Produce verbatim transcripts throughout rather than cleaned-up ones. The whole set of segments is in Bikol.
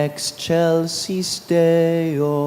Excelsis Deo.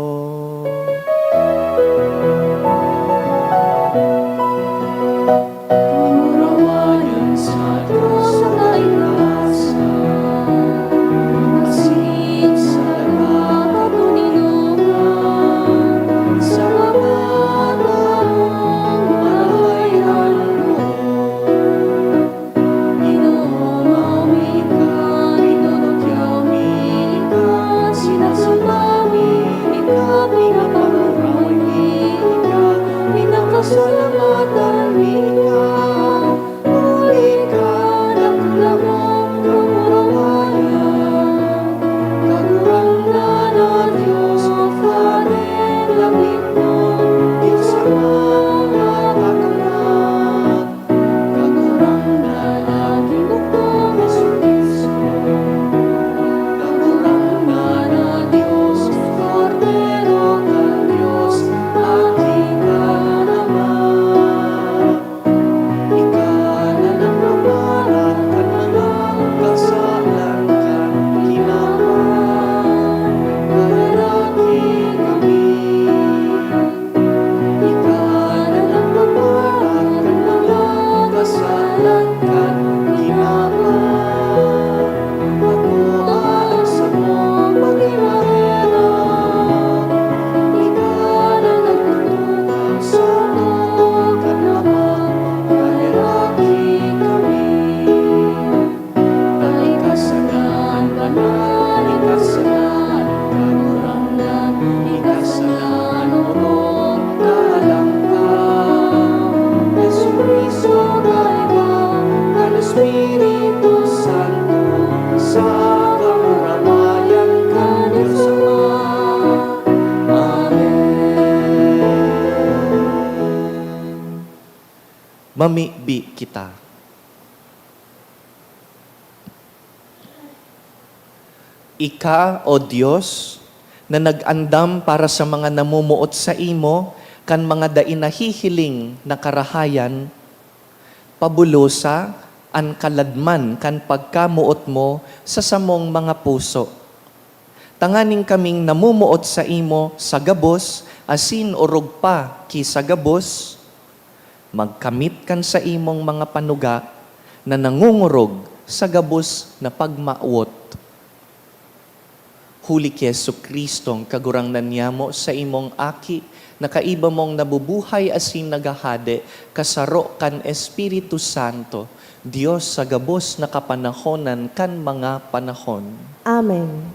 Mamibi kita. Ika, O Dios, na nag-andam para sa mga namumuot saimo kan mga dai nahihiling na karahayan, pabulosa an kaladman kan pagkamoot mo sa samong mga puso, tanganing kaming namumuot saimo sa gabos asin orog pa ki sa gabos, magkamit kan saimong mga panuga na nangongorog sa gabos na pagmawot. Huli ki Jesu-Cristong Kagurangnan niyamo, saimong Aki, na kaiba mong nabubuhay asin naghahade, kasaro kan Espiritu Santo, Dios sa gabos na kapanahonan kan mga panahon. Amen.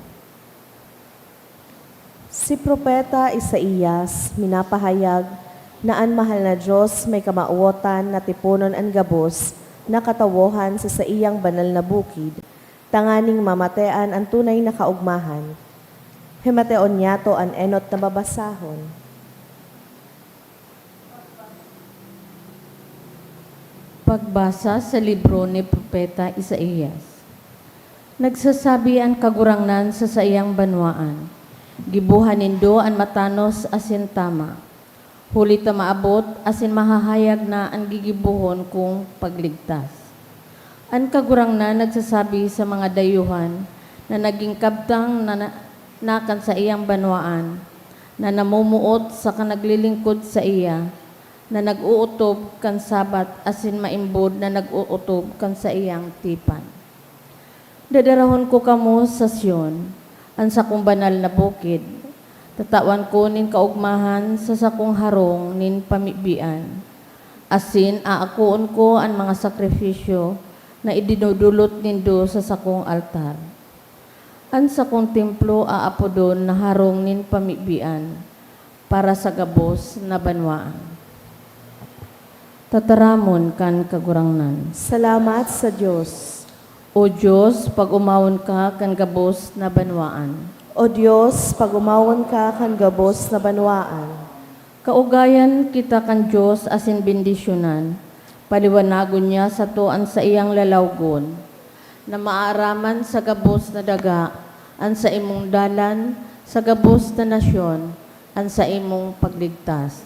Si Propeta Isaias minapahayag na an mahal na Dios may kamawotan na tiponon an gabos na katawohan sa saiyang banal na bukid, tanganing mamatean an tunay na kaogmahan. Himateon niyato an enot na babasahon. Pagbasa sa libro ni Propeta Isaias. Nagsasabi an Kagurangnan sa saiyang banwaan, "Gibohan nindo an matanos asin tama, huli ta maabot asin mahahayag na an gigibohon kong pagligtas." An Kagurangnan nagsasabi sa mga dayuhan na nagin kabtang na, na, na kan saiyang banwaan, na namumuot saka naglilingkod saiya, na nag-ootob kan Sabbath asin maimbod na nag-ootob kan saiyang tipan. Dadarahon ko kamo sa Sion, an sakong banal na bukid. Tatawan ko nin kaogmahan sa sakong harong nin pamibian, asin aakoon ko an mga sakrifisyo na idinodolot nindo sa sakong altar. An sakong templo aapodon na harong nin pamibian para sa gabos na banwaan. Tataramon kan Kagurangnan. Salamat sa Dios. O Dios, pag-omawon ka kan gabos na banwaan. O Dios, pag-omawon ka kan gabos na banwaan. Kaugayan kita kan Dios asin bendisyonan, paliwanagon niya sato an saiyang lalawgon, na maaraman sa gabos na daga an saimong dalan, sa gabos na nasyon an saimong pagligtas.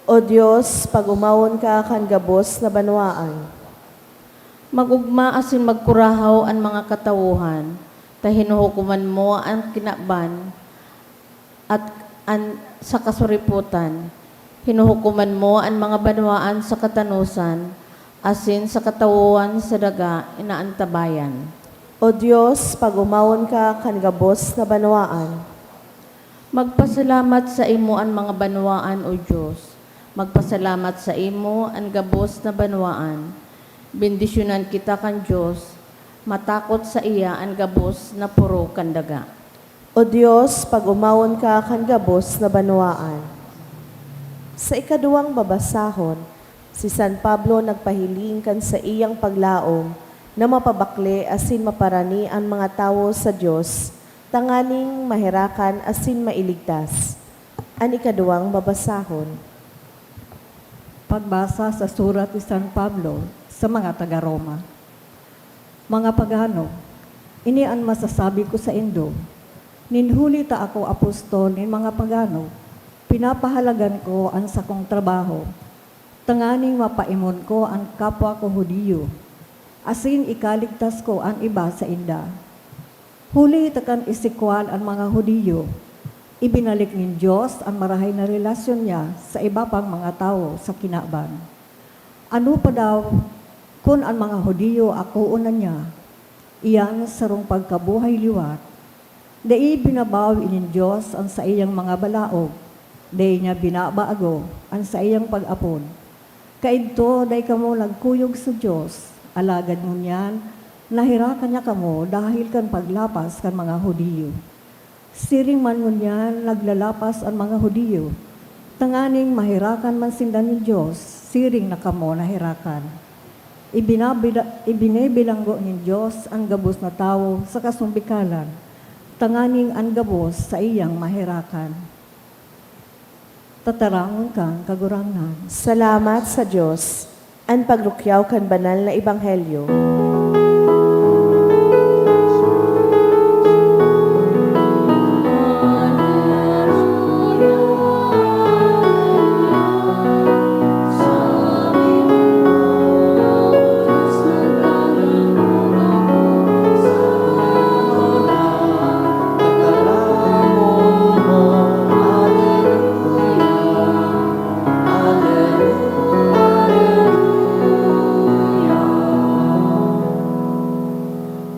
O Dios, pag-omawon ka kan gabos na banwaan. Mag-ogma asin magkurahaw an mga katawohan, Ta hinuhukoman mo an kinaban at an sa kasuripotan. Hinuhukoman mo an mga banwaan sa katanosan, asin sa katawoan sa daga inaantabayan. O Dios, pag-omawon ka kan gabos na banwaan. Magpasalamat saimo an mga banwaan, O Dios. Magpasalamat saimo an gabos na banwaan. Bendisyonan kita kan Dios. Matakot saiya an gabos na poro kan daga. O Dios, pag-omawon ka kan gabos na banwaan. Sa ikaduwang babasahon, si San Pablo nagpahiling kan saiyang paglaom na mapabakle asin maparani an mga tawo sa Dios tanganing maherakan asin mailigtas. An ikaduwang babasahon. Pagbasa sa surat ni San Pablo sa mga taga Roma. Mga pagano, ini an masasabi ko saindo: nin huli ta ako apostol nin mga pagano, pinapahalagan ko an sakong trabaho, tanganing mapaimon ko an kapwa ko Judio, asin ikaligtas ko an iba sainda. Huli ta kan isikwal an mga Judio, ibinalik nin Dios an marahay na relasyon niya sa iba pang mga tawo sa kinaban. Ano pa daw kun an mga Judio akoon na niya iyan sarong pagkabuhay liwat? Dai binabawi nin Dios an saiyang mga balaog, dai niya binabago an saiyang pag-apod. Kaidto, dai kamo nagkuyog sa Dios, alagad ngunyan naherakan niya kamo dahel kan paglapas kan mga Judio. Siring man ngunyan naglalapas an mga Judio, tanganing maherakan man sinda nin Dios, siring na kamo naherakan. Ibinabila-, ibinebilanggo nin Dios an gabos na tawo sa kasumbikalan, tanganing an gabos saiyang maherakan. Tataramon kan Kagurangnan. Salamat sa Dios. An pagrukyaw kan banal na ebanghelyo.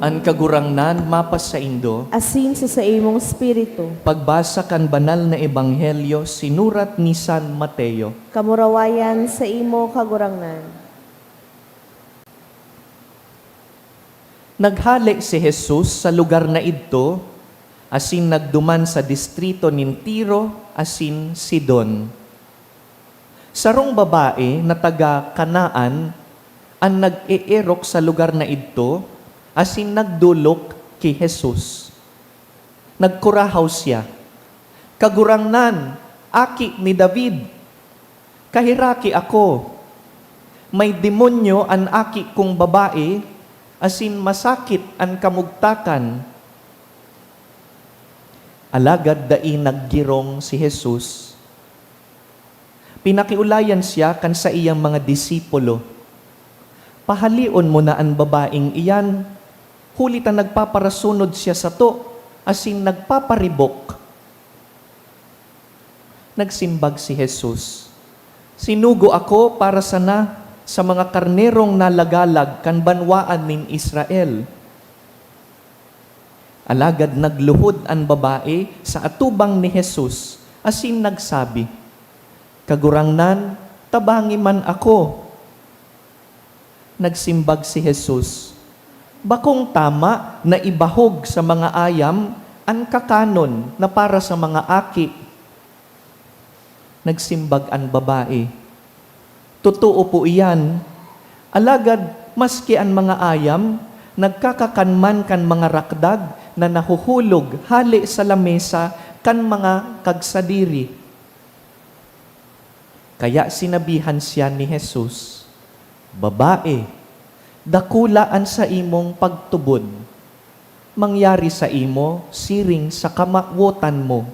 An Kagurangnan mapasaindo. Asin sa saimong espiritu. Pagbasa kan Banal na Ebanghelyo sinurat ni San Mateo. Kamurawayan saimo, Kagurangnan. Naghale si Jesus sa lugar na idto, asin nagduman sa distrito nin Tiro asin Sidon. Sarong babae na taga Canaan an nag-eerok sa lugar na idto asin nagdolok ki Jesus. Nagkurahaw siya, "Kagurangnan, Aki ni David, kaheraki ako! May demonyo an aki kong babae, asin masakit an kamugtakan." Alagad dai naggirong si Jesus. Pinakiolayan siya kan saiyang mga disipulo, "Pahaleon mo na an babaeng iyan, huli ta nagpaparasunod siya sato asin nagpaparibok." Nagsimbag si Jesus, "Sinugo ako para sana sa mga karnerong nalagalag kan banwaan nin Israel." Alagad nagluhod an babae sa atubang ni Jesus asin nagsabi, "Kagurangnan, tabangi man ako." Nagsimbag si Jesus, "Bakong tama na ibahog sa mga ayam an kakanon na para sa mga aki." Nagsimbag an babae, "Totoo po iyan, alagad maski an mga ayam nagkakakan man kan mga rakdag na nahuhulog hale sa lamesa kan mga kagsadiri." Kaya sinabihan siya ni Jesus, "Babae, dakula an saimong pagtubod. Mangyari saimo siring sa kamawotan mo."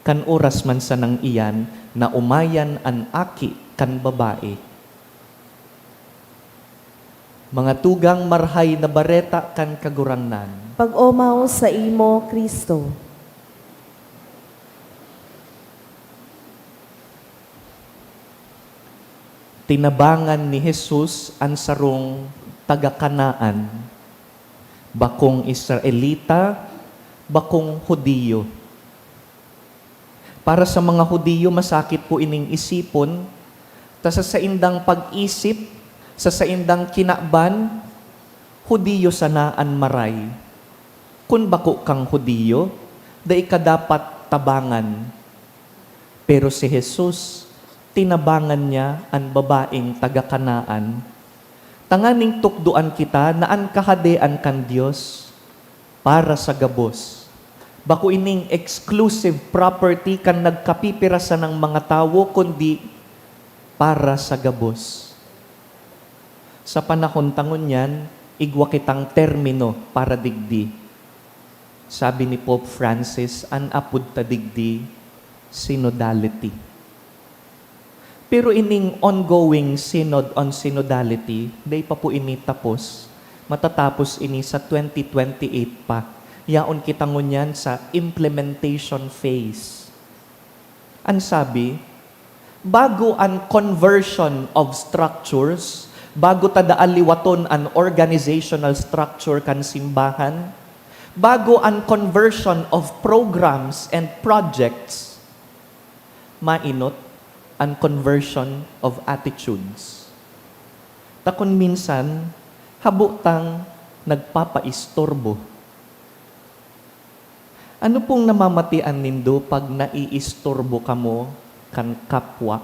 Kan oras man sanang iyan, naomayan an aki kan babae. Mga tugang, Marahay na Bareta kan Kagurangnan. Pag-omaw saimo, Cristo. Tinabangan ni Jesus an sarong taga Canaan, bakong Israelita, bakong Judio. Para sa mga Judio, masakit po ining isipon, ta sa saindang pag-isip, sa saindang kinaban, Judio sana an maray. Kun bako kang Judio, dai ka dapat tabangan. Pero si Jesus, tinabangan niya an babaeng taga Canaan, tanganing tukdoan kita na an Kahadean kan Dios para sa gabos. Bako ining exclusive property kan nagkapipira sanang mga tawo, kundi para sa gabos. Sa panahon ta ngunyan, igwa kitang termino para digdi. Sabi ni Pope Francis, an apod ta digdi, synodality. Pero ining ongoing Synod on Synodality, dai pa po ini tapos. Matatapos ini sa twenty twenty-eight pa. Yaon kita ngunyan sa implementation phase. An sabi, bago an conversion of structures, bago ta daa liwaton an organizational structure kan simbahan, bago an conversion of programs and projects, mainot an conversion of attitudes. Ta kun minsan, habo tang nagpapaisturbo. Ano pong namamatian nindo pag naiisturbo kamo kan kapwa?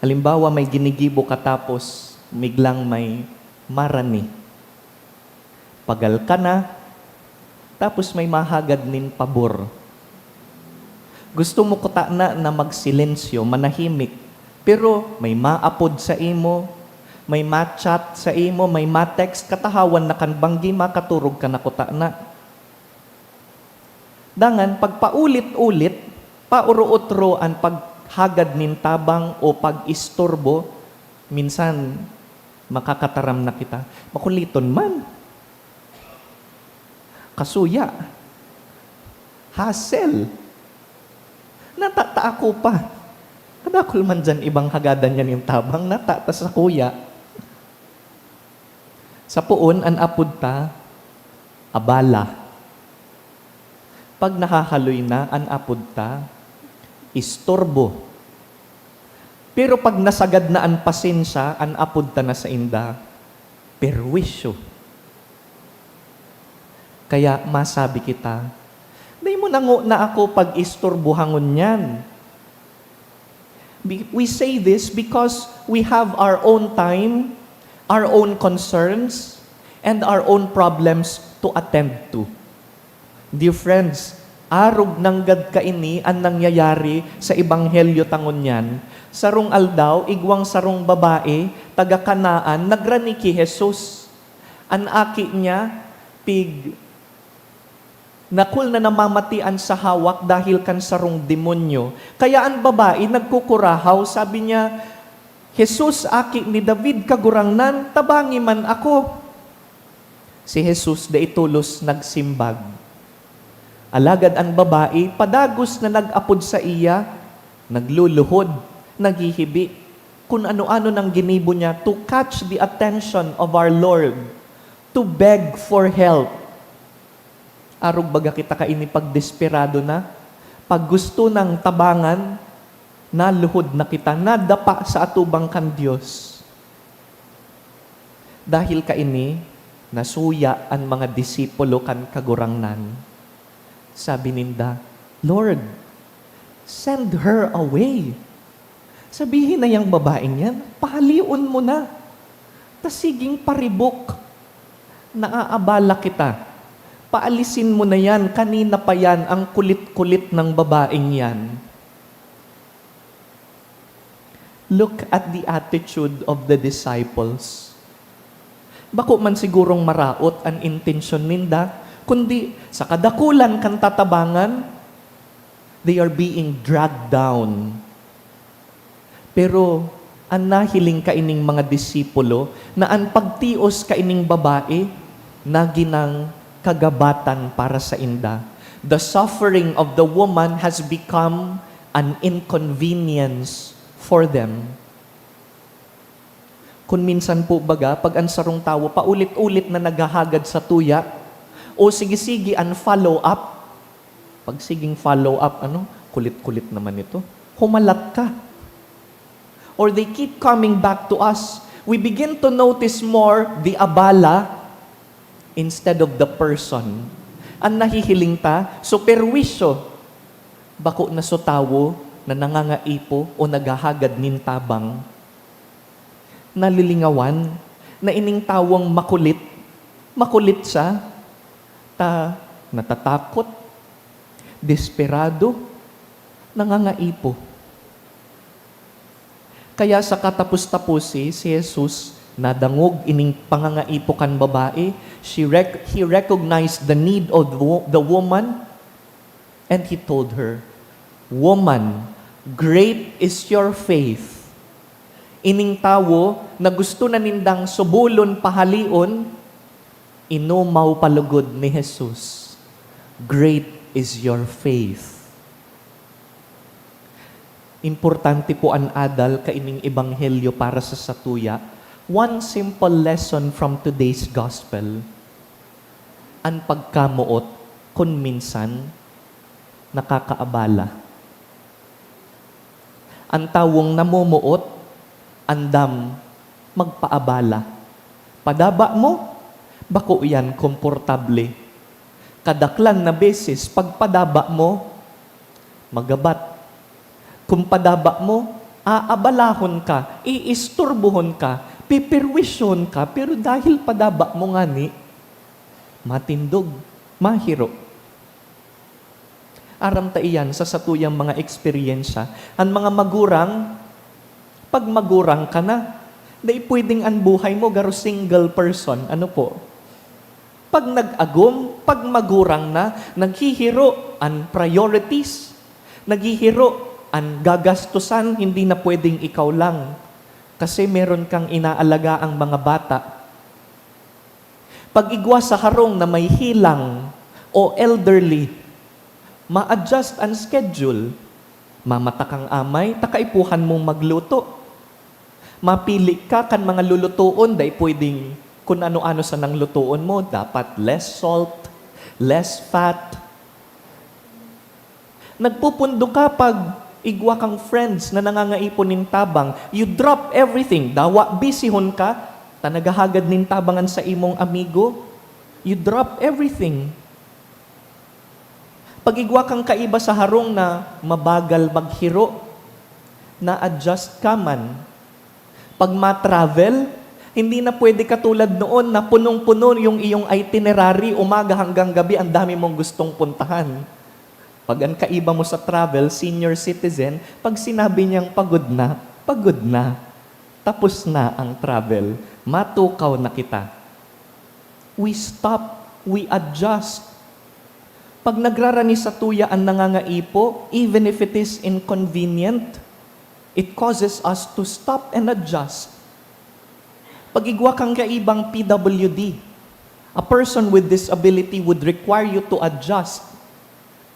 Halimbawa, may ginigibo ka tapos biglang may marani. Pagal ka na, tapos may mahagad nin pabor. Gusto mo kutana na magsilensyo, manahimik, pero may maapod saimo, may ma-chat saimo, may ma-text, katahawan na kan banggi, makaturog ka na kutana. Dangan, pagpaulit-ulit, pauro-otro an paghagad nin tabang o pag-isturbo, minsan makakataram na kita. Makuliton man. Kasuya. Hassle. Nata ta ako pa. Kadakul man diyan ibang hagadan niya nin tabang, nata ta sakuya. Sa poon, an apod ta, abala. Pag nahahaloy na an apod ta, isturbo. Pero pag nasagad na an pasensya, an apod ta na sainda, perwisyo. Kaya masabi kita, "Dai mo na ngona ako pag-isturbohan ngunyan." We, we say this because we have our own time, our own concerns, and our own problems to attend to. Dear friends, arog nanggad kaini an nangyayari sa ebanghelyo ta ngunyan. Sarong aldaw, igwang sarong babae, taga Canaan, nagrani ki Jesus. An aki niya, pig-, dakul na namamatian sa hawak dahil kan sarong demonyo. Kaya an babae nagkukurahaw, sabi niya, "Jesus, Aki ni David, Kagurangnan, tabangi man ako." Si Jesus dai tolos nagsimbag. Alagad an babae padagos na nag-apod saiya, nagluluhod, naghihibi, kun ano-ano nang ginibo niya to catch the attention of our Lord, to beg for help. Arog baga kita kaini pag desperado na, pag gusto nang tabangan, naluhod na kita, nadapa sa atubang kan Dios. Dahil kaini, nasuya an mga disipulo kan Kagurangnan. Sabi ninda, "Lord, send her away." Sabihin na yang babaeng yan, "Pahaleon mo na. Ta siging paribok. Naaabala kita. Paalisin mo na yan. Kanina pa yan ang kulit-kulit ng babaeng yan." Look at the attitude of the disciples. Bako man sigurong maraot an intensyon ninda, kundi sa kadakulan kan tatabangan, they are being dragged down. Pero An nahiling kaining mga disipulo na an pagtios kaining babae nagin nang kagabatan para sainda. The suffering of the woman has become an inconvenience for them. Kun minsan po baga, pag an sarong tawo paulit-ulit na naghahagad sa tuya, o sige-sige an follow-up, pag siging follow-up, ano, kulit-kulit naman ito, humalat ka. Or they keep coming back to us. We begin to notice more the abala instead of the person. An nahihiling ta, superwisyo, bako na so tawo na nangangaipo o naghahagad nin tabang. Nalilingawan na ining tawong makulit, makulit siya, ta natatakot, desperado, nangangaipo. Kaya sa katapos-taposi, si Jesus nadangog ining pangangaipo kan babae. She rec-, he recognized the need of the wo-, the woman, and he told her, "Woman, great is your faith." Ining tawo na gusto na nindang subolon, pahaleon, inomaw pa lugod ni Jesus, "Great is your faith." Importante po an adal kaining ebanghelyo para sa satuya. One simple lesson from today's gospel, an pagkamoot kun minsan nakakaabala. An tawong namomoot, andam magpaabala. Padaba mo, bako iyan komportable. Kadaklan na beses, pagpadaba mo, magabat. Kun padaba mo, aabalahon ka, iisturbohon ka, pipirwisyuhon ka, pero dahil padaba mo ngani, matindog, mahiro. Aram ta iyan sa satuyang mga eksperyensya. An mga magurang, pag magurang ka na, dai pwedeng an buhay mo garo single person. Ano po? Pag nag-agom, pag magurang na, naghihiro an priorities. Naghihiro an gagastusan, hindi na pwedeng ikaw lang. Kasi meron kang inaalagaang mga bata. Pag-igwa sa harong na may helang o elderly, ma-adjust an schedule. Mamata kang amay, ta kaipuhan mong magluto. Mapili ka kan mga lulutoon, dai pwedeng kun ano-ano sanang lutoon mo. Dapat less salt, less fat. Nagpupundo ka pag igwa kang friends na nangangaipo nin tabang. You drop everything. Dawa, bisihon ka, ta naghahagad nin tabang an saimong amigo. You drop everything. Pag igwa kang kaiba sa harong na mabagal maghiro, na-adjust ka man. Pag ma-travel, hindi na pwede katulad noon na punong-puno yung iyong itinerary, umaga hanggang gabi, ang dami mong gustong puntahan. Pag ang kaiba mo sa travel, senior citizen, pag sinabi niyang, "Pagod na, pagod na. Tapos na ang travel. Matukaw na kita." We stop, we adjust. Pag nagrarani satuya an nangangaipo, even if it is inconvenient, it causes us to stop and adjust. Pag igwa kang kaibang P W D, a person with disability would require you to adjust.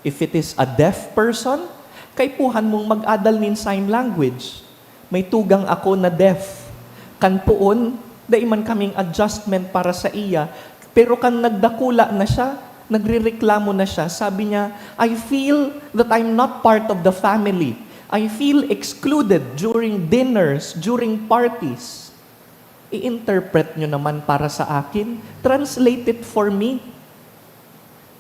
If it is a deaf person, kaipuhan mong mag-adal nin sign language. May tugang ako na deaf. Kan poon, dai man kaming adjustment para sa iya. Pero kan nagdakula na siya, nagrereklamo na siya, sabi niya, "I feel that I'm not part of the family. I feel excluded during dinners, during parties." I-interpret nyo naman para sa akin. Translate it for me.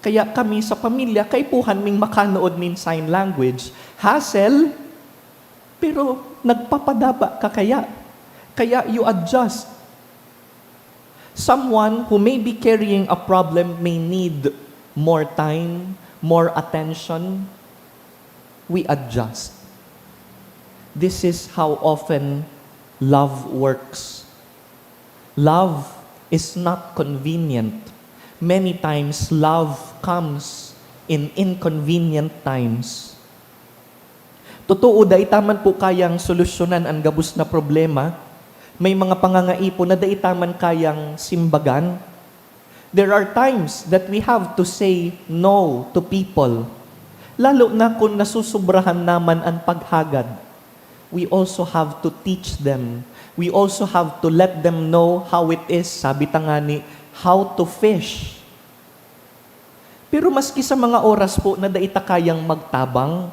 Kaya kami sa pamilya, kaipuhan ming makanood nin sign language. Hassle, pero nagpapadaba ka kaya. Kaya you adjust. Someone who may be carrying a problem may need more time, more attention. We adjust. This is how often love works. Love is not convenient. Many times, love comes in inconvenient times. Totoo, dai ta man po kayang solusyonan an gabos na problema. May mga pangangaipo na dai ta man kayang simbagan. There are times that we have to say no to people, lalo na kung nasusobrahan naman an paghagad. We also have to teach them. We also have to let them know how it is, sabi ta ngani, how to fish. Pero maski sa mga oras po na dai ta kayang magtabang,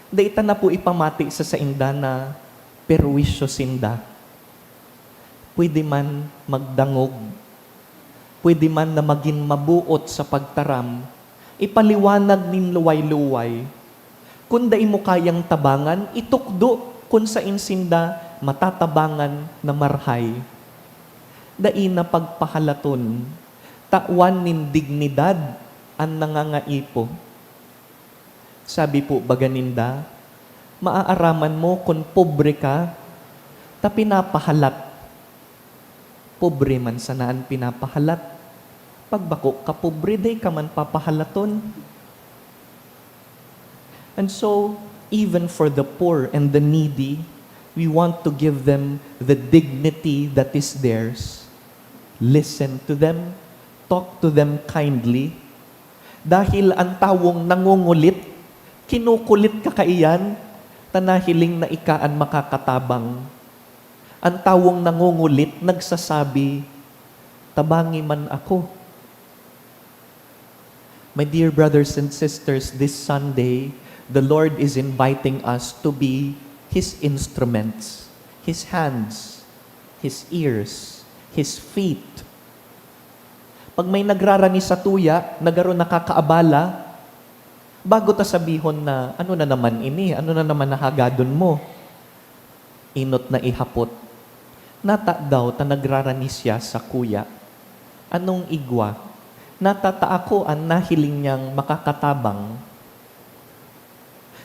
dai ta na po ipamati sa sainda na perwisyo sinda. Pwede man magdangog, pwede man na magin mabuot sa pagtaram, ipaliwanag nin luway-luway. Kun dai mo kayang tabangan, itukdo kun saen sinda matatabangan na marhay. Dai na pagpahalaton, tawan nin dignidad an nangangaipo. Sabi po baga ninda, "Maaaraman mo kun pobre ka, ta pinapahalat." Pobre man sana an pinapahalat. Pag bako ka pobre, dai ka man papahalaton. And so, even for the poor and the needy, we want to give them the dignity that is theirs. Listen to them, talk to them kindly. Dahil an tawong nangungulit, kinukulit ka kaiyan, ta nahiling na ika an makakatabang. An tawong nangungulit nagsasabi, "Tabangi man ako." My dear brothers and sisters, this Sunday, the Lord is inviting us to be His instruments, His hands, His ears, His feet. Pag may nagrarani sa tuya na garo nakakaabala, bago ta sabihon na, "Ano na naman ini? Ano na naman nahagadon mo?" Enot na ihapot, "Nata daw ta nagrarani siya sakuya? Anong igwa? Nata ta ako an nahiling niyang makakatabang?"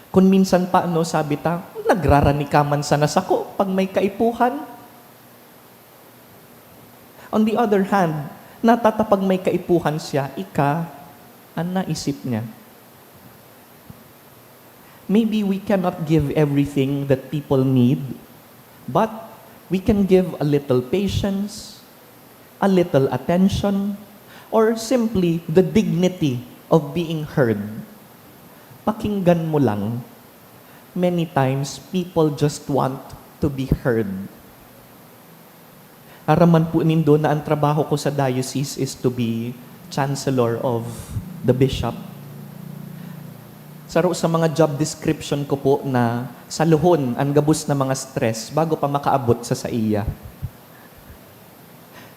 Kun minsan pa, ano, sabi ta, "Nagrarani ka man sana sako pag may kaipuhan." On the other hand, nata ta pag may kaipuhan siya, ika an naisip niya. Maybe we cannot give everything that people need, but we can give a little patience, a little attention, or simply the dignity of being heard. Pakinggan mo lang. Many times, people just want to be heard. Aram man po nindo na ang trabaho ko sa diocese is to be chancellor of the bishop. Saro sa mga job description ko po na saluhon an gabos na mga stress bago pa makaabot sa saiya.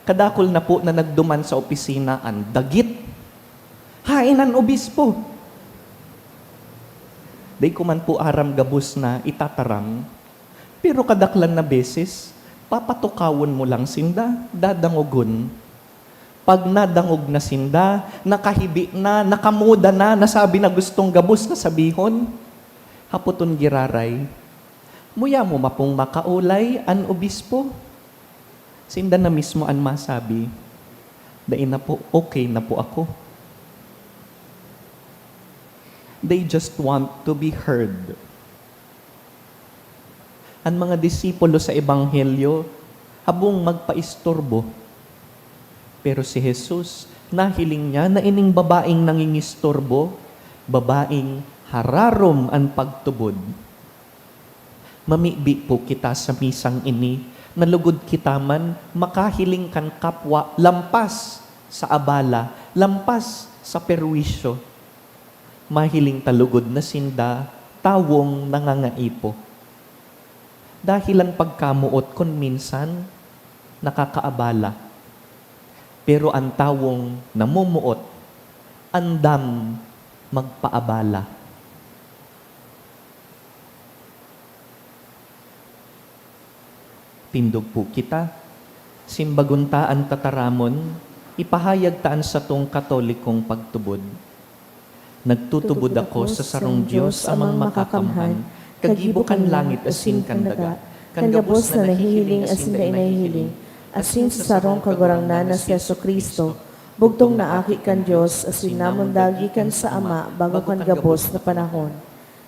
Kadakul na po na nagduman sa opisina an dagit. Haen an obispo? Dai ko man po aram gabos na itataram, pero kadaklan na beses, papatukawon mo lang sinda, dadangogon. Pag nadangog na sinda, nakahibi na, nakamuda na, nasabi na gustong gabos na sabihon, hapoton giraray, "Muya mo mapong makaolay an obispo?" Sinda na mismo an masabi, "Dai na po, okay na po ako." They just want to be heard. An mga disipulo sa Ebanghelyo, habong magpaisturbo. Pero si Jesus, nahiling niya na ining babaeng nangingisturbo, babaeng hararom an pagtubod. Mamibi po kita sa misang ini na lugod kita man makahiling kan kapwa lampas sa abala, lampas sa perwisyo. Mahiling ta lugod na sinda tawong nangangaipo. Dahil an pagkamoot kun minsan nakakaabala, pero an tawong namomoot andam magpaabala. Tindog po kita. Simbagon ta an tataramon, ipahayag ta an satong Katolikong pagtubod. Nagtutubod ako sa sarong Dios Amang Makakamhan, kagibo kan langit asin kan daga, kan gabos na nahihiling asin dai nahihiling, asin sa sarong Kagurangnan na si Jesu-Cristo, bugtong na Aki kan Dios asin namundag gikan sa Ama bago kan gabos na panahon.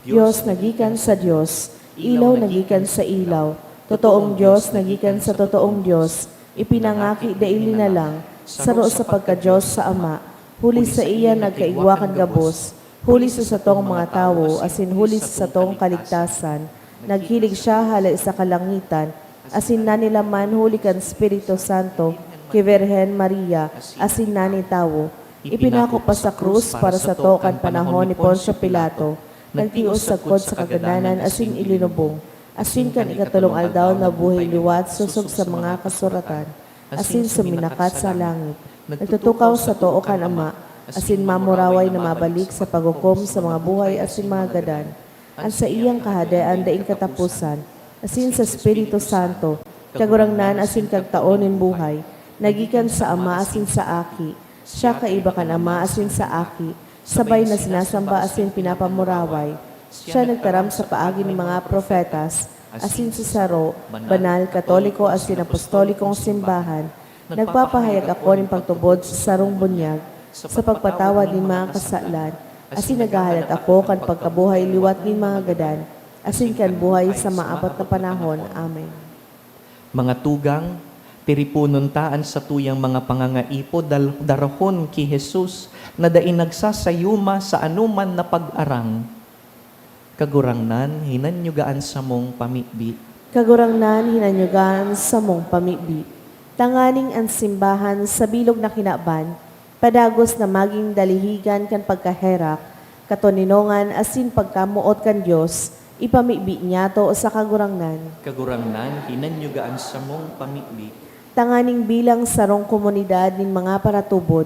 Dios na gikan sa Dios, ilaw na gikan sa ilaw, totoong Dios na gikan sa totoong Dios, ipinangaki dai linalang, saro sa pagka-Dios sa Ama, huli saiya nagkaigwa kan gabos, huli sa satong mga tawo, asin huli sa satong kaligtasan. Naghilig siya hale sa kalangitan, asin nanilaman huli kan Espiritu Santo, ki Birhen Maria, asin nani tawo. Ipinako pa sa krus para sato kan panahon ni Poncio Pilato. Nagtios sagkod sa kagadanan asin ilinubong, asin kan ikatolong aldaw nabuhay liwat sosog sa mga kasuratan, asin suminakat sa langit. Nagtutukaw sa too kan Ama, asin mamuraway na mabalik sa paghukom sa mga buhay asin mga gadan. An saiyang Kahadean daing kataposan, asin sa Espiritu Santo, Kagurangnan asin Kagtao nin buhay, na gikan sa Ama asin sa Aki. Siya kaiba kan Ama asin sa Aki, sabay na sinasamba asin pinapamuraway. Siya nagtaram sa paagi nin mga propetas, asin sa saro, banal, katoliko asin apostolikong simbahan. Nagpapahayag ako nin pagtubod sa sarong bunyag, sa pagpatawad nin mga kasalan, asin naghahalat ako kan pagkabuhay liwat nin mga gadan, asin kan buhay sa maabot na panahon. Amen. Mga tugang, tiriponon ta an satuyang mga pangangaipo dal-, darahon ki Jesus na dai nagsasayuma sa anoman na pag-arang. Kagurangnan, hinanyuga an samong pamibi. Kagurangnan, hinanyuga an samong pamibi. Tanganing an simbahan sa bilog na kinaban, padagos na magin dalihigan kan pagkaherak, katoninongan asin pagkamoot kan Dios, ipamibi niyato sa Kagurangnan. Kagurangnan, hinanyuga an samong pamibi. Tanganing bilang sarong komunidad nin mga paratubod,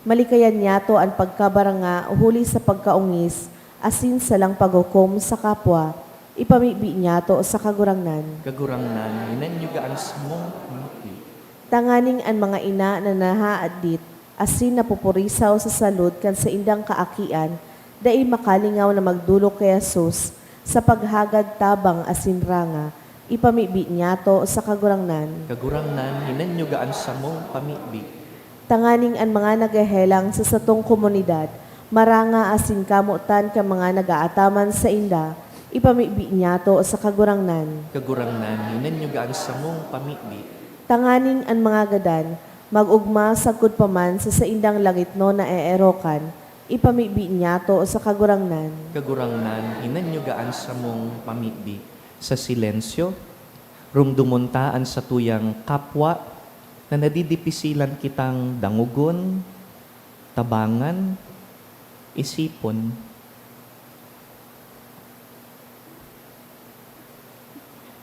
malikayan niyato an pagkabaranga huli sa pagkaongis asin salang paghukom sa kapwa, ipamibi niyato sa Kagurangnan. Kagurangnan, hinanyuga an samong pamibi. Tanganing an mga ina na nahaadit asin napupurisaw sa salud kan saindang kaakian, dai makalingaw na magdolok ki Jesus sa paghagad tabang asin ranga, ipamibi niyato sa Kagurangnan. Kagurangnan, hinanyuga an samong pamibi. Tanganing an mga naghehelang sa satong komunidad, maranga asin kamotan kan mga nag-aataman sainda, ipamibi niyato sa Kagurangnan. Kagurangnan, hinanyuga an samong pamibi. Tanganing an mga gadan, mag-ogma sagkod pa man sa saindang langitnon na eerokan, ipamibi niyato sa Kagurangnan. Kagurangnan, hinanyuga an samong pamibi. Sa silensyo, rumdomon ta an satuyang kapwa na nadidipisilan kitang dangogon, tabangan, isipon.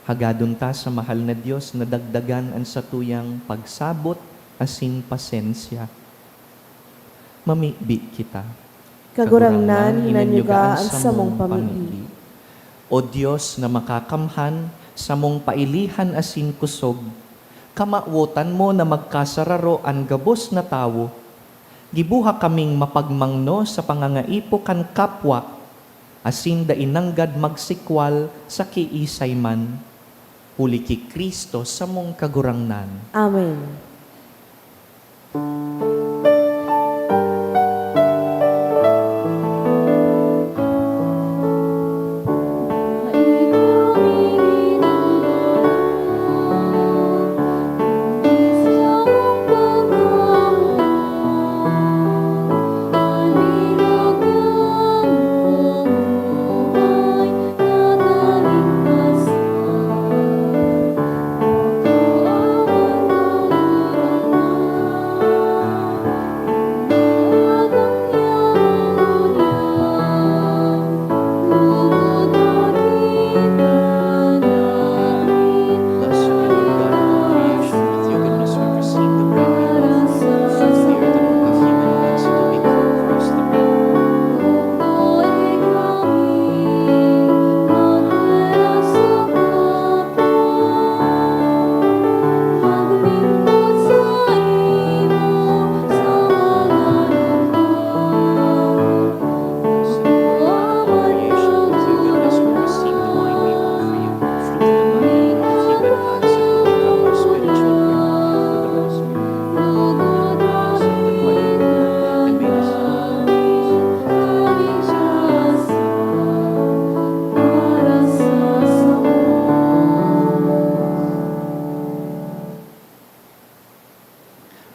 Hagadon ta sa mahal na Dios na dagdagan an satuyang pagsabot asin pasensya. Mamibi kita. Kagurangnan, hinanyuga an samong pamibi. O Dios na makakamhan, samong pailihan asin kusog, kamawotan mo na magkasararo an gabos na tawo. Giboha kaming mapagmangno sa pangangaipo kan kapwa, asin dai nanggad magsikwal sa kiisay man. Huli ki Cristo samong Kagurangnan. Amen.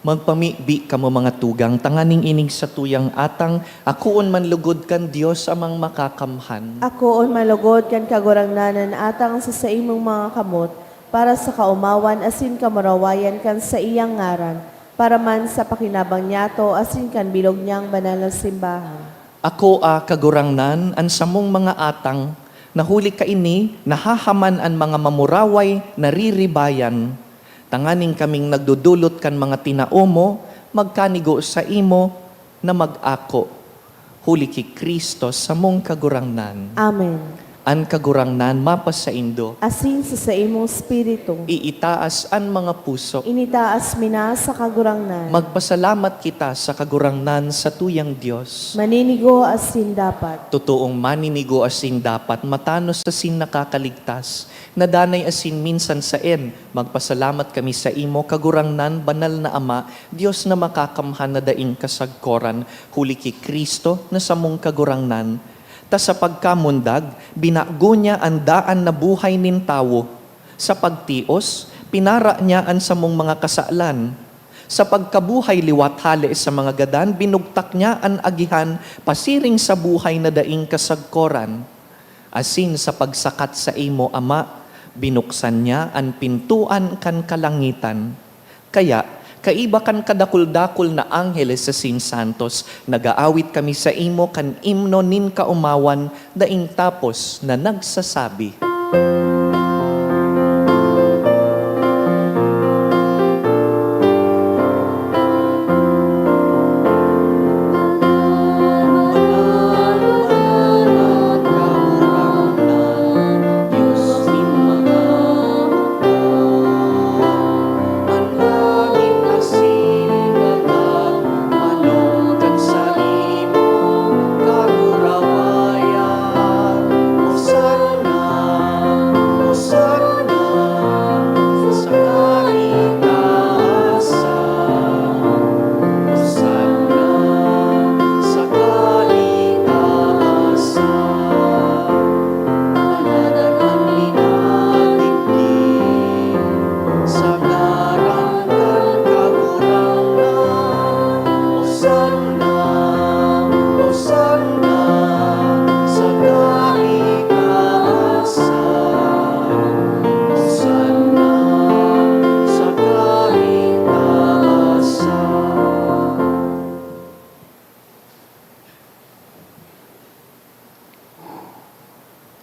Magpamibi kamo, mga tugang, tanganing ining satuyang atang akoon man lugod kan Dios Amang Makakamhan. Akoon man lugod kan Kagurangnan an atang sa saimong mga kamot, para sa kaomawan asin kamurawayan kan saiyang ngaran, para man sa pakinabang niyato asin kan bilog niyang banal na simbahan. Akoa, Kagurangnan, an samong mga atang, na huli kaini nahahaman an mga mamuraway nariribayan, tanganing kaming nagdodolot kan mga tinao mo, magkanigo saimo na mag-ako. Huli ki Cristo, samong Kagurangnan. Amen. An Kagurangnan mapasaindo. Asin sa saimong espiritu. Iitaas an mga puso. Initaas mi na sa Kagurangnan. Magpasalamat kita sa Kagurangnan, satuyang Dios. Maninigo asin dapat. Totoong maninigo asin dapat, matanos asin nakakaligtas, na danay asin minsan saen. Magpasalamat kami saimo, Kagurangnan, banal na Ama, Dios na makakamhan na daing kasagkoran, huli ki Cristo na samong Kagurangnan. Ta sa pagkamundag, binago niya an daan na buhay nin tawo. Sa pagtios, pinara niya an samong mga kasalan. Sa pagkabuhay liwat hale sa mga gadan, binugtak niya an agihan pasiring sa buhay na daing kasagkoran. Asin sa pagsakat saimo, Ama, binuksan niya an pintoan kan kalangitan. Kaya, kaiba kan kadakul-dakul na angheles asin santos, nag-aawit kami saimo kan imno nin kaomawan daing tapos na nagsasabi,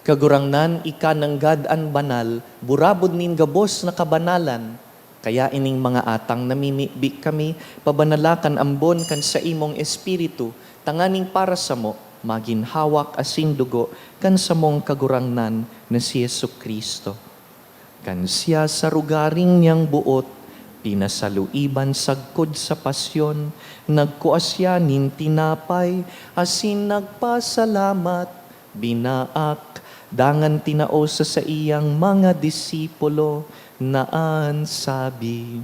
Kagurangnan, ika nanggad an banal, burabod nin gabos na kabanalan. Kaya ining mga atang namimibi kami, pabanala kan ambon kan saimong Espiritu, tanganing para samo, magin hawak asin dugo kan samong Kagurangnan na si Jesu-Cristo. Kan siya sa rogaring niyang boot, pinasaluiban sagkod sa pasyon, nagkua siya nin tinapay asin nagpasalamat, binaak, dangan tinao sa saiyang mga disipulo na an sabi,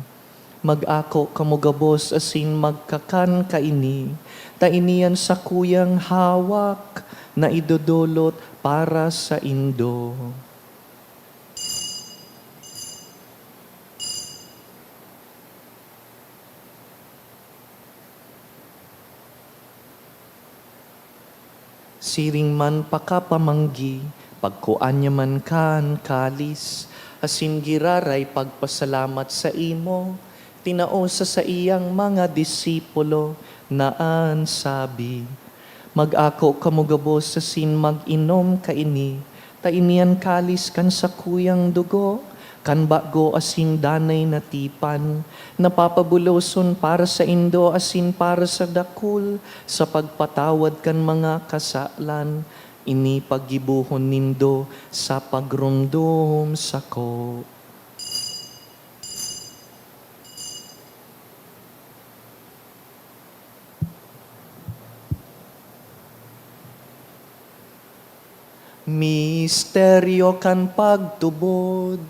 "Mag-ako kamo gabos asin magkakan kaini, ta ini an sakuyang hawak na idodolot para saindo." Siring man pakapamanggi, pagkua niya man kan kalis, asin giraray pagpasalamat saimo, tinao sa saiyang mga disipulo na an sabi, "Mag-ako kamo gabos asin mag-inom kaini, ta ini an kalis kan sakuyang dugo, kan bago asin danay na tipan, na papabuloson para saindo asin para sa dakul sa pagpatawad kan mga kasalan. Ini paggibohon nindo sa pagromdom sako." Misteryo kan pagtubod.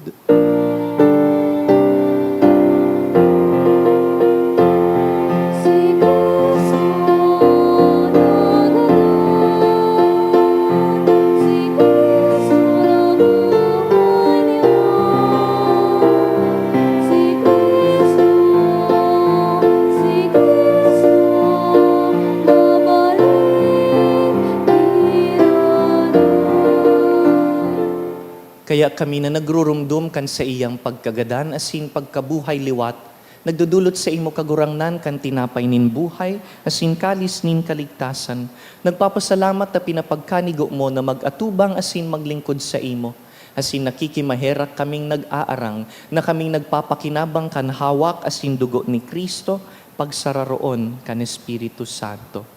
Kaya kami na nagrurumdom kan saiyang pagkagadan asin pagkabuhay liwat, nagdodolot saimo, Kagurangnan, kan tinapay nin buhay asin kalis nin kaligtasan. Nagpapasalamat ta pinapagkanigo mo na mag-atubang asin maglingkod saimo. Asin nakikimaherak kaming nag-aarang na kaming nagpapakinabang kan hawak asin dugo ni Cristo, pagsararoon kan Espiritu Santo.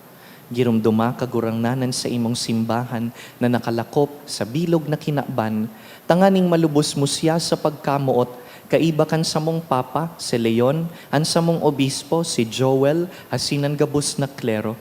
Giromdoma, Kagurangnan, an saimong simbahan na nakalakop sa bilog na kinaban, tanganing malubos mo siya sa pagkamoot, kaiba kan samong Papa, si Leon, an samong Obispo, si Joel, asin an gabos na klero.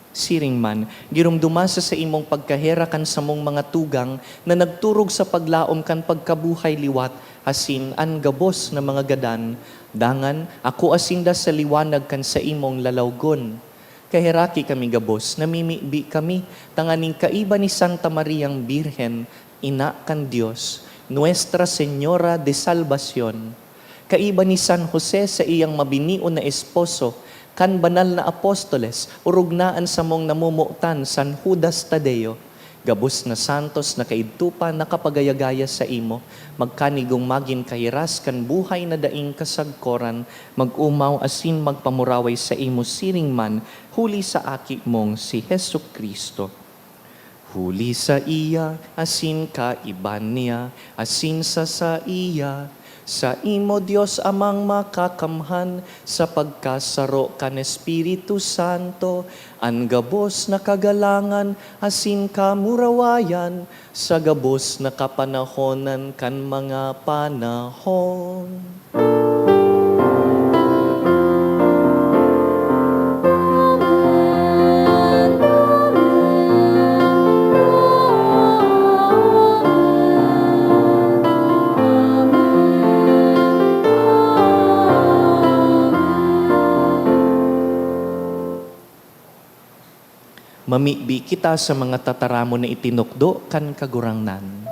Siring man, giromdoma sa saimong pagkaherak an samong mga tugang na nagturog sa paglaom kan pagkabuhay liwat asin an gabos na mga gadan. Dangan, akoa sinda sa liwanag kan saimong lalawgon. Kaheraki kami gabos, namimibi kami tanganing kaiba ni Santa Mariang Birhen, Ina kan Dios, Nuestra Señora de Salvacion. Kaiba ni San Jose saiyang mabinion na esposo, kan banal na apostoles, orog na an samong namomotan, San Judas Tadeo. Gabos na santos na kaidto pa nakapagaya-gaya saimo, magkanigong magin kahiras kan buhay na daing kasagkoran, mag-omaw asin magpamuraway saimo siring man, huli sa Aki mong si Jesu-Cristo. Huli saiya, asin kaiba niya, asin sa saiya, saimo, Dios Amang Makakamhan, sa pagkasaro kan Espiritu Santo, an gabos na kagalangan asin kamurawayan, sa gabos na kapanahonan kan mga panahon. Mamibi kita sa mga tataramon na itinukdo kan Kagurangnan.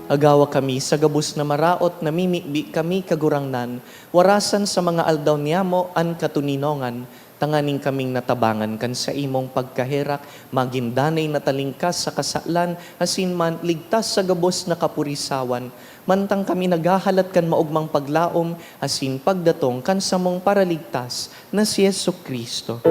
Agawa kami sa gabos na maraot, namimibi kami, Kagurangnan, warasan sa mga aldaw niyamo an katoninongan, tanganing kaming natabangan kan saimong pagkaherak, magin danay na talingkas sa kasalan, asin man ligtas sa gabos na kapurisawan, mantang kami naghahalat kan maogmang paglaom asin pagdatong kan samong Paraligtas na si Jesu-Cristo.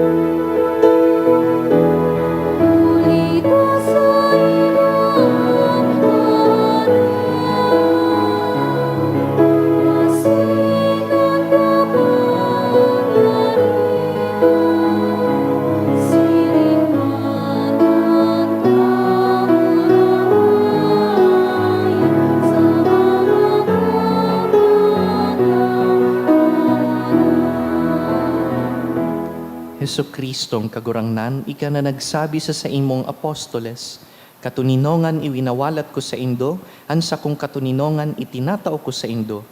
Jesu-Cristong Kagurangnan, ika na nagsabi sa saimong apostoles, "Katoninongan iwinawalat ko saindo, an sakong katoninongan itinatao ko saindo."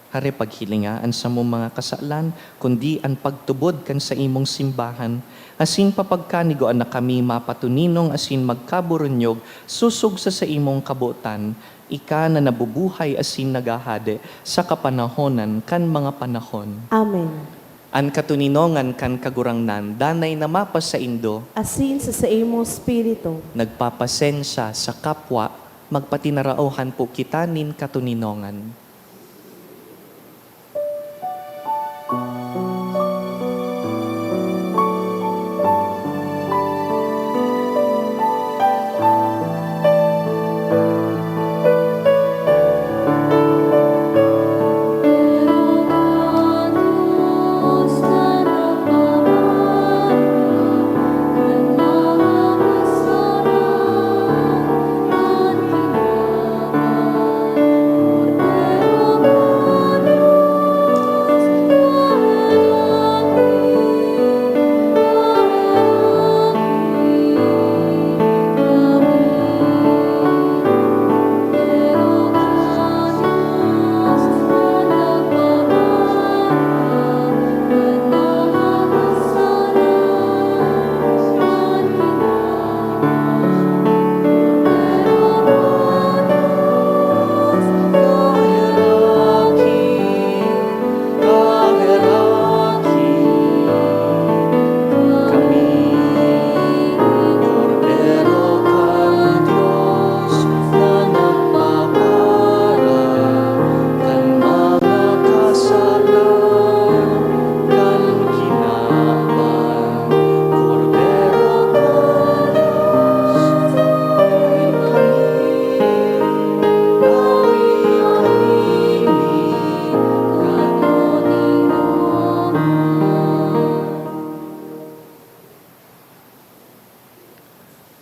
Hare paghilinga an samong mga kasalan, kundi an pagtubod kan saimong simbahan, asin papagkanigoan na kami mapatuninong asin magkaburunyog sosog sa saimong kabotan, ika na nabubuhay asin naghahade sa kapanahonan kan mga panahon. Amen. An katoninongan kan Kagurangnan danay na mapasaindo. Asin sa saimong espiritu. Nagpapasensya sa kapwa, magpatinaraohan po kita nin katoninongan.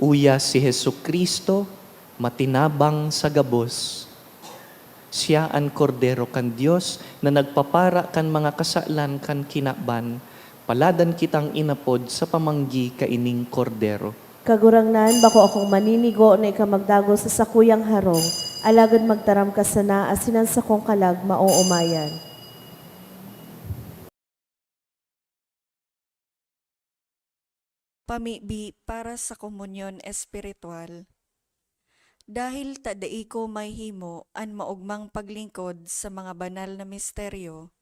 Uya si Jesu-Cristo, matinabang sa gabos. Siya an Kordero kan Dios na nagpapara kan mga kasalan kan kinaban. Paladan kitang inapod sa pamanggi kaining Kordero. Kagurangnan, bako akong maninigo na ika magdagos sa sakuyang harong, alagad magtaram ka sana asin an sakong kalag maoomayan. Pamibi para sa komunyon espiritual. Dahil ta dai ko mahihimo an maogmang paglingkod sa mga banal na misteryo,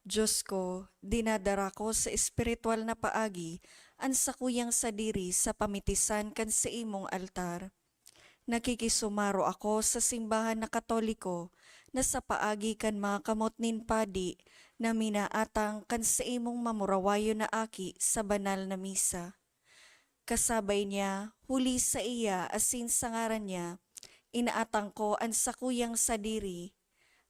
Dios ko, dinadara ko sa espiritual na paagi an sakuyang sadiri sa pamitisan kan saimong altar. Nakikisumaro ako sa simbahan na Katoliko na sa paagi kan mga kamot nin padi na minaatang kan saimong mamurawayon na aki sa banal na misa. Kasabay niya, huli saiya asin sa ngaran niya, inaatang ko an sakuyang sadiri.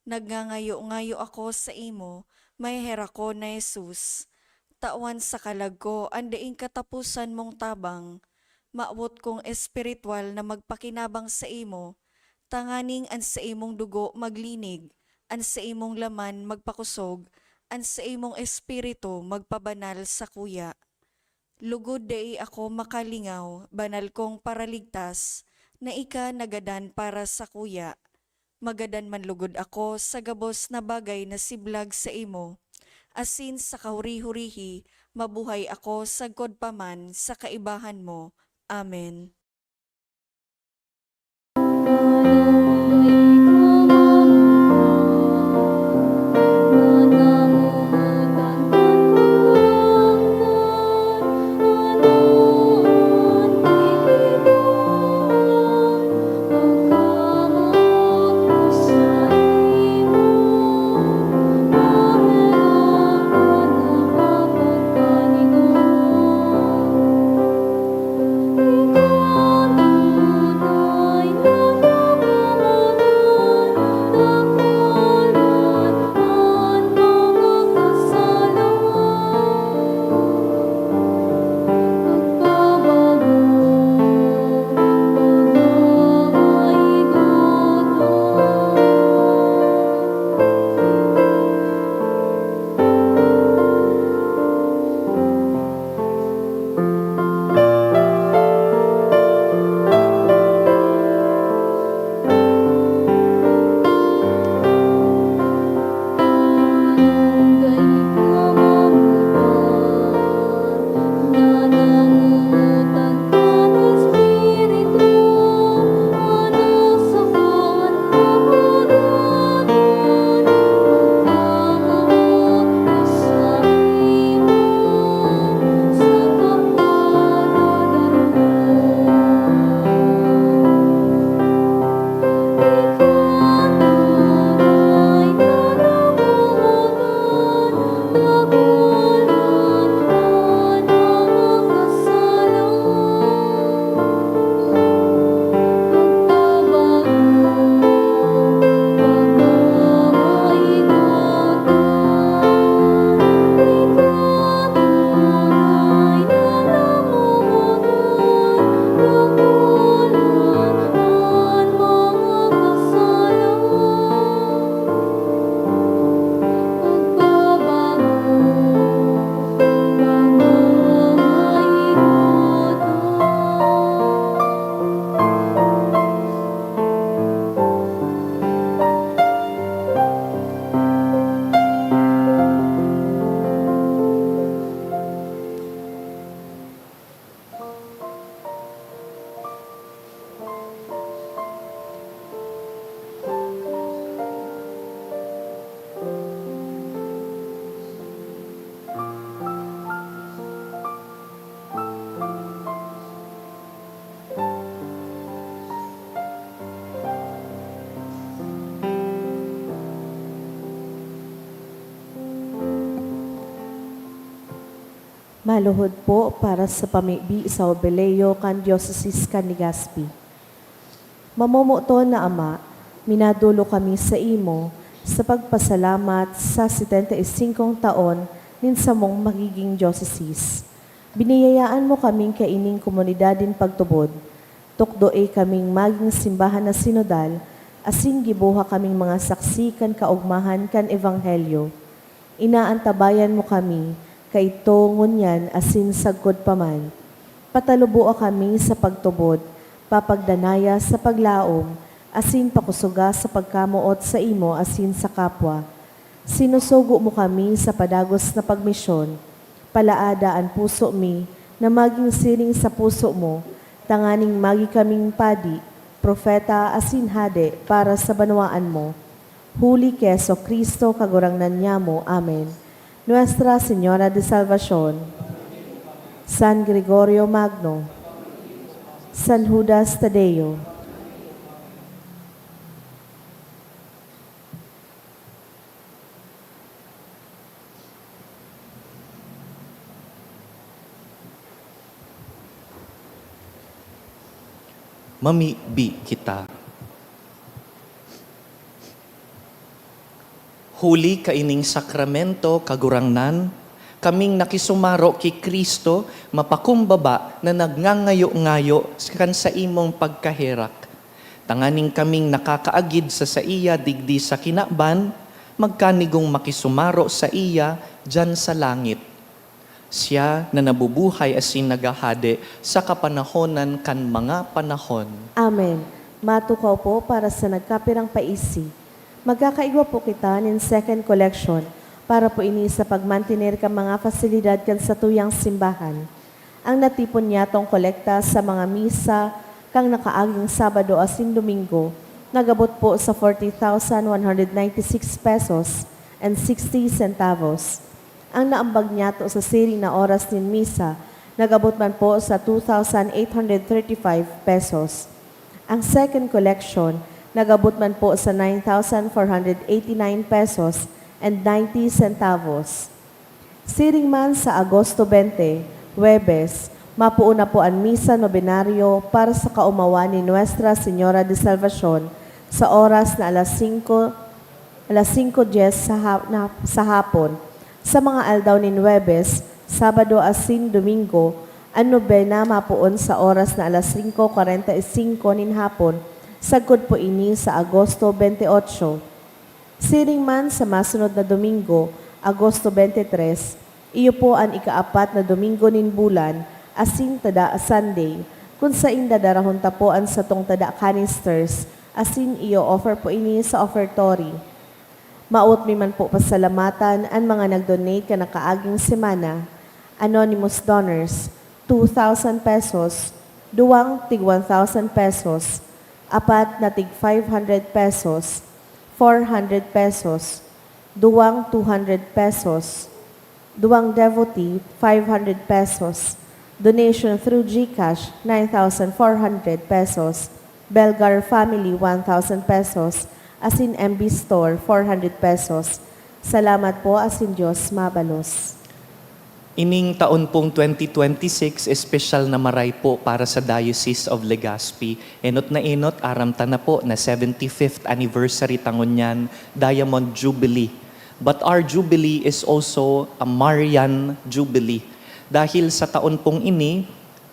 Nagngangayo-ngayo ako saimo, maheherakon na Jesus, tawan sa kalag ko an daing kataposan mong tabang. Mawot kong espiritual na magpakinabang saimo, tanganing an saimong dugo maglinig, an saimong laman magpakosog, an saimong espiritu magpabanal sakuya. Lugod dai ako makalingaw, banal kong Paraligtas, na ika nagadan para sakuya. Magadan man lugod ako sa gabos na bagay na siblag saimo, asin sa kahuri-hurihi mabuhay ako sagkod pa man sa kaibahan mo. Amen. Maluhod po para sa pamibi sa Jubileo kan Diocese kan Legazpi. Mamomoton na Ama, minadolo kami sa imo sa pagpasalamat sa setenta y singkong taon nin samong magiging diocese. Biniyayaan mo kaming kaining komunidad nin pagtubod. Tukdoe kaming magin simbahan na sinodal, asin giboha kaming mga saksi kan kaogmahan kan Ebanghelyo. Inaantabayan mo kami, kaidto, ngunyan, asin sagkod pa man. Pataluboa kami sa pagtubod, papagdanaya sa paglaom, asin pakusoga sa pagkamoot saimo asin sa kapwa. Sinusugo mo kami sa padagos na pagmisyon. Palaada an puso mi na magin siring sa puso mo, tanganing magi kaming padi, propeta, asin hade para sa banwaan mo. Huli ki Jesu-Cristo, Kagurangnan nyamo. Amen. Nuestra Señora de Salvacion, San Gregorio Magno, San Judas Tadeo. Mamibi kita. Huli kaining sakramento, Kagurangnan, kaming nakisumaro ki Cristo mapakumbaba na nagngangayo-ngayo kan saimong pagkaherak, tanganing kaming nakakaagid sa saiya digdi sa kinaban, magkanigong makisumaro saiya diyan sa langit. Siya na nabubuhay asin naghahade sa kapanahonan kan mga panahon. Amen. Matukaw po para sa nagkapirang paisi. Magkakaigwa po kita nin second collection para po ini sa pagmantener kan mga pasilidad kan satuyang simbahan. Ang natipon niyatong kolekta sa mga misa kan nakaaging Sabado asin Domingo nag-abot po sa forty thousand one hundred ninety-six pesos and sixty centavos. Ang naambag niyato sa siring na oras nin misa nag-abot man po sa two thousand eight hundred thirty-five pesos. Ang second collection nag-abot man po sa nine thousand four hundred eighty-nine pesos and ninety centavos. Siring man sa Agosto twenty, Huwebes, mapoon na po an misa nobenaryo para sa kaomawan ni Nuestra Señora de Salvacion sa oras na alas singko, alas singko dyes sa ha-, na, sa hapon. Sa mga aldaw nin Huwebes, Sabado asin Domingo, an nobena mapoon sa oras na alas singko kwarenta y singko nin hapon, sagkod po ini sa Agosto twenty-eight. Siring man sa masunod na Domingo, Agosto twenty-three, iyo po an ikaapat na Domingo nin bulan, asin tada Sunday, kun sainda darahon ta po an satong tada canisters, asin iyo-offer po ini sa offertory. Maot mi man po pasalamatan an mga nag-donate kan nakaaging semana. Anonymous donors, two thousand pesos, duwang tig one thousand pesos, apat na tig five hundred pesos, four hundred pesos, duwang two hundred pesos, duwang devotee, five hundred pesos, donation through GCash, nine thousand four hundred pesos, Belgar family, one thousand pesos, asin M B Store, four hundred pesos. Salamat po, asin Diyos mabalos. Ining taon pong twenty twenty-six, espesyal na maray po para sa Diocese of Legazpi. Enot na enot, aram ta na po na seventy-fifth anniversary ta ngunyan, Diamond Jubilee. But our Jubilee is also a Marian Jubilee. Dahil sa taon pong ini,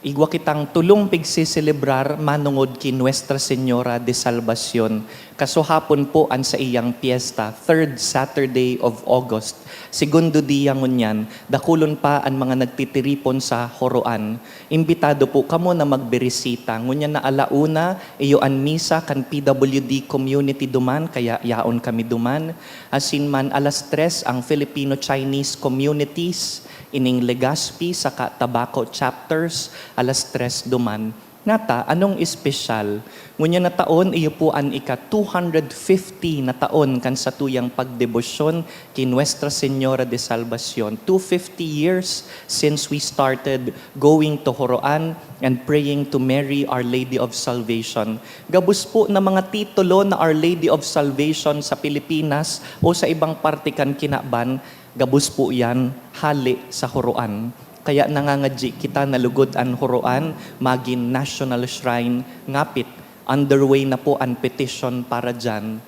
igwa kitang tolong pigseselebrar manongod ki Nuestra Señora de Salvacion. Kasuhapon po an saiyang pyesta, third Saturday of August. Segundo dia ngunyan, dakulon pa an mga nagtitiripon sa Joroan. Imbitado po kamo na magbirisita. Ngunyan na ala una, iyo an misa kan P W D community duman, kaya yaon kami duman. Asin man alas tres ang Filipino-Chinese communities, ining Legazpi saka Tabaco chapters, alas tres duman. Nata, anong espesyal? Ngunyan na taon, iyo po an ika two hundred fifty na taon kan satuyang pagdebosyon ki Nuestra Señora de Salvacion. Two fifty years since we started going to Joroan and praying to Mary, Our Lady of Salvation. Gabos po na mga titulo na Our Lady of Salvation sa Pilipinas o sa ibang parte kan kinaban, gabos po yan hale sa Joroan. Kaya nangangadyi kita na lugod an Horoan magin national shrine ngapit. Underway na po an petition para diyan.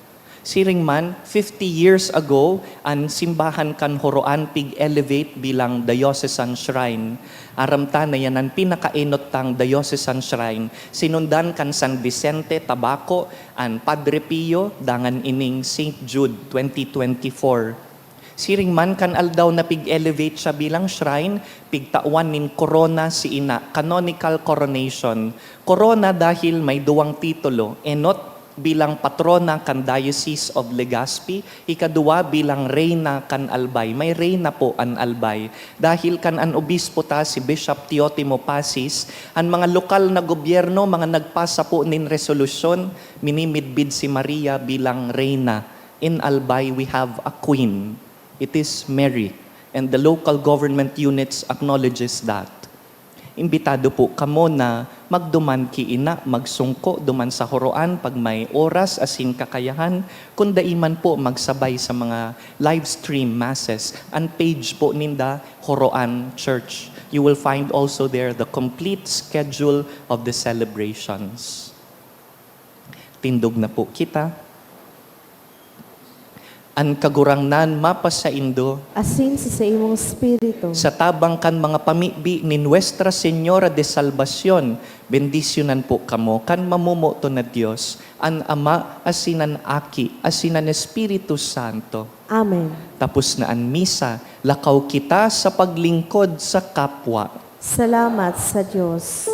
Siring man, fifty years ago, an simbahan kan Horoan pig-elevate bilang diocesan shrine. Aram ta na yan an pinakaenot tang diocesan shrine. Sinundan kan San Vicente, Tabaco, an Padre Pio, dangan ining Saint Jude, twenty twenty-four. Siring man, kan aldaw na pig-elevate siya bilang shrine, pigtawan nin korona si ina, canonical coronation. Korona dahil may duwang titulo, enot bilang patrona kan Diocese of Legazpi, ikaduwa bilang reyna kan Albay. May reyna po an Albay. Dahil kan an obispo ta, si Bishop Teotimo Pacis, an mga lokal na gobyerno, mga nagpasa po nin resolusyon, minimidbid si Maria bilang reyna. In Albay, we have a queen. It is Mary, and the local government units acknowledges that. Imbitado po kamo na magduman ki ina, magsungko duman sa Horoan pag may oras asin kakayahan, kun dai man po magsabay sa mga live stream masses. An page po ninda, Horoan Church. You will find also there the complete schedule of the celebrations. Tindog na po kita. An Kagurangnan mapasaindo. Asin sa saimong espiritu. Sa tabang kan mga pamibi ni Nuestra Señora de Salvacion, bendisyonan po kamo kan mamomoton na Dios, an Ama, asin an Aki, asin an Espiritu Santo. Amen. Tapos na an misa, lakaw kita sa paglingkod sa kapwa. Salamat sa Dios.